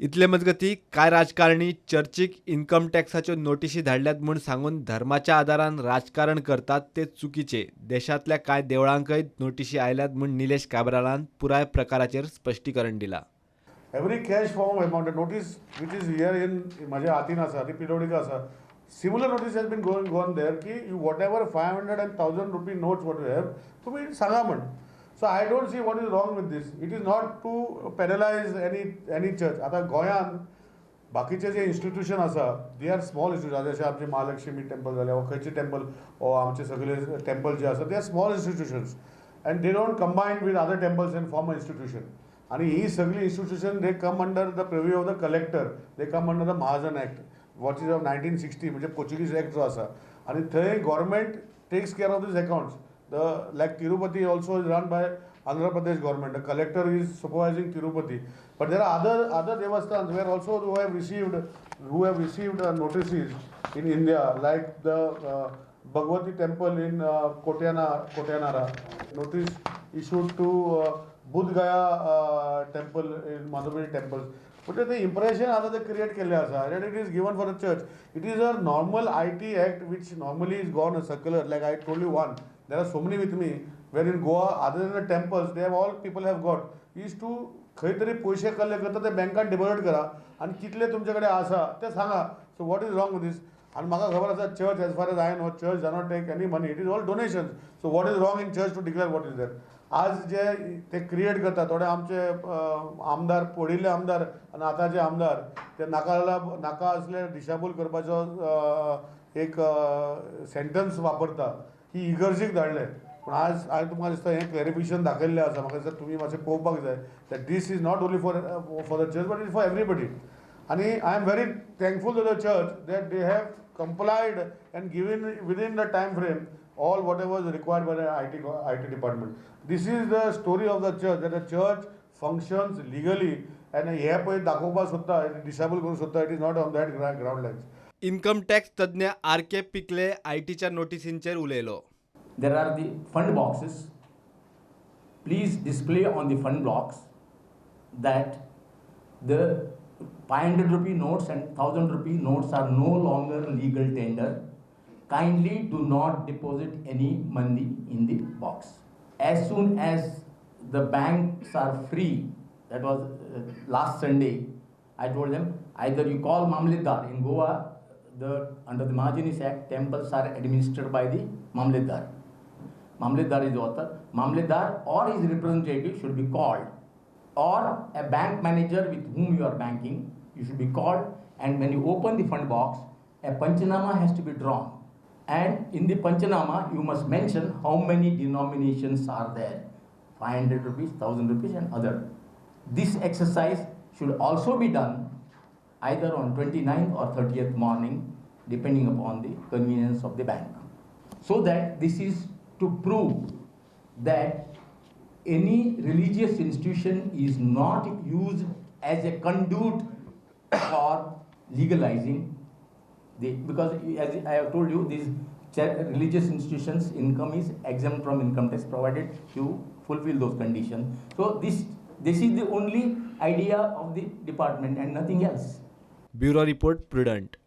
इतले मजगती कांय राजकारणी चर्चीक इन्कम टॅक्साच्यो नोटिशी धाडल्यात म्हूण सांगून धर्माच्या आदारान राजकारण करतात ते चुकीचे. देशांतल्या कांय देवळांकय नोटिशी आयल्यात म्हूण निलेश काब्रालान पुराय प्रकाराचेर स्पश्टीकरण दिलां. Every cash form of amount notice which is here in म्हाज्या हातीन आसा ती पिडब्ल्यूडीक आसा. Similar notice has been going gone there की you whatever 500 and 1000 rupee notes what you have, तुमी सांगा म्हण. So I don't see what is wrong with this. It is not to penalise any church. आतां गोंयांत बाकीचे जे institution आसा, they are small institution. जशें आमचे महालक्ष्मी टेम्पल जालें वा खंयचे टेम्पल वा आमचे सगळे टेम्पल जे आसा, they are small institutions and they don't combine with other temples and form a institution. आणि ही सगळी institution, they come under the purview of the collector. They come under the Mahajan Act, what is of 1960, म्हणजे Portuguese act जो आसा. आनी थंय government takes care of these accounts. The like Tirupati also is run by Andhra Pradesh government. The collector is supervising Tirupati. But there are other devasthans where also who have received notices in India, like the Bhagwati temple in Kotianara, notice issued to Budh Gaya temple in Madhubani temples. म्हणजे ते impression आतां ते create केल्लें आसा and it is given for the church. It is a normal IT Act which normally is gone a circular. Like I told you one, there are so many with me where in Goa, other than the temples, they have all people have got is to खंय तरी पयशे collect करता ते बँकान deposit करा आनी कितले तुमचे कडेन आसा ते सांगा. So what is wrong with this? आनी म्हाका खबर आसा, church, as far as I know, church does not take any money. It is all donations. So what is wrong in church to declare what is there? आज जे ते create करता, थोडे आमचे आमदार, पडिल्ले आमदार आनी आतांचे आमदार, ते नाका जाल्यार नाका असले दिशाभूल करपाचो एक सेंटन्स वापरता की इगर्जीक धाडले. पूण आज हांवें तुमकां दिसता हें क्लॅरिफिकेशन दाखयल्लें आसा. म्हाका दिसता तुमी मातशें पळोवपाक जाय that this is not only for the church but is for everybody. आनी I am very thankful to the church that they have complied and given within the time frame all whatever is required by the IT department. This is the story of the church, that the church functions legally and हे पळय दाखोवपाक सोदता, disable करूंक सोदता, it is not on that ground lines. Income tax तज्ञ R K पिकले आयटीच्या नोटिसींचेर उलयलो. There are the fund boxes. Please display on the fund box that the 500 rupee notes and 1000 rupee notes are no longer legal tender. Kindly do not deposit any money in the box. As soon as the banks are free, that was last Sunday, I told them either you call Mamletdar. In Goa, the under the Mahajanis Act, temples are administered by the Mamletdar. Mamletdar is the author. Mamletdar or his representative should be called, or a bank manager with whom you are banking, you should be called. And when you open the fund box, a panchanama has to be drawn. And in the panchanama, you must mention how many denominations are there: 500 rupees, 1000 rupees, and other. This exercise should also be done either on 29th or 30th morning, depending upon the convenience of the bank. So that this is to prove that any religious institution is not used as a conduit for legalizing the, because as I have told you, these religious institutions' income is exempt from income tax provided you fulfill those conditions. So this is the only idea of the department and nothing else. Bureau report, Prudent.